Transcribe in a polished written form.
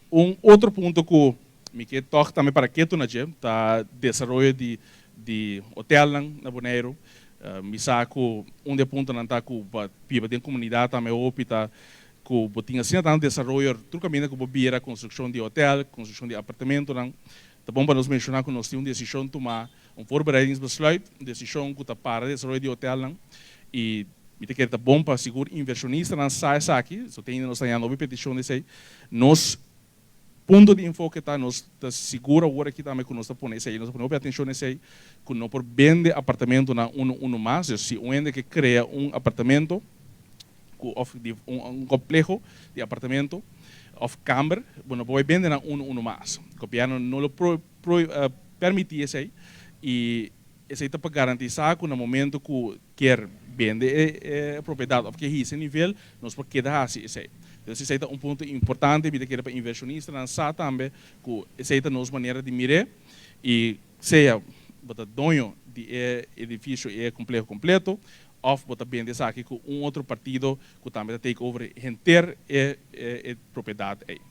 Un otro punto ku mi ke tòg tambe para ketu na dje ta desaroyo di hotelnan na Boneiru. Mi sa ku un di e puntonan ta ku pa biba den komunidat tambe hopi ta ku bo tin asina tantu desaroyo tur kaminda ku bo bira konstrukshon di hotel, konstrukshon di apartamentonan. Ta bon pa nos menshoná ku nos tin un desishon tumá, un voorbereidingsbesluit, un desishon ku ta para desaroyo di hotelnan i mi ta kere ta bon pa sigur invershonistanan sa esaki, so te ainda nos ta hañando hopi petishon di esei. Nos punto di enfoke ta nos ta sigur awor aki tambe ku nos ta pone esei, nos ta pone hopi atenshon na esei, ku no por bende apartamentonan unu unu mas. Dus si un hende ke krea un apartamento ku òf di un kompleho di apartamento òf kamber, bo no por bai bende nan unu unu mas. Gobièrnu no lo permití esei i esei ta pa garantisá ku na momento ku kier bende e propiedat òf kier hisa e nivel, nos por keda hasi esei. Entonces esei ta un punto importante, mi ta kere pa invershonistanan sa tambe ku esei ta nos manera di mir'é i sea bo ta doño di e edifisio i e kompleho kompleto òf bo ta bende esaki ku un otro partido ku tambe ta take over henter e propiedat ei.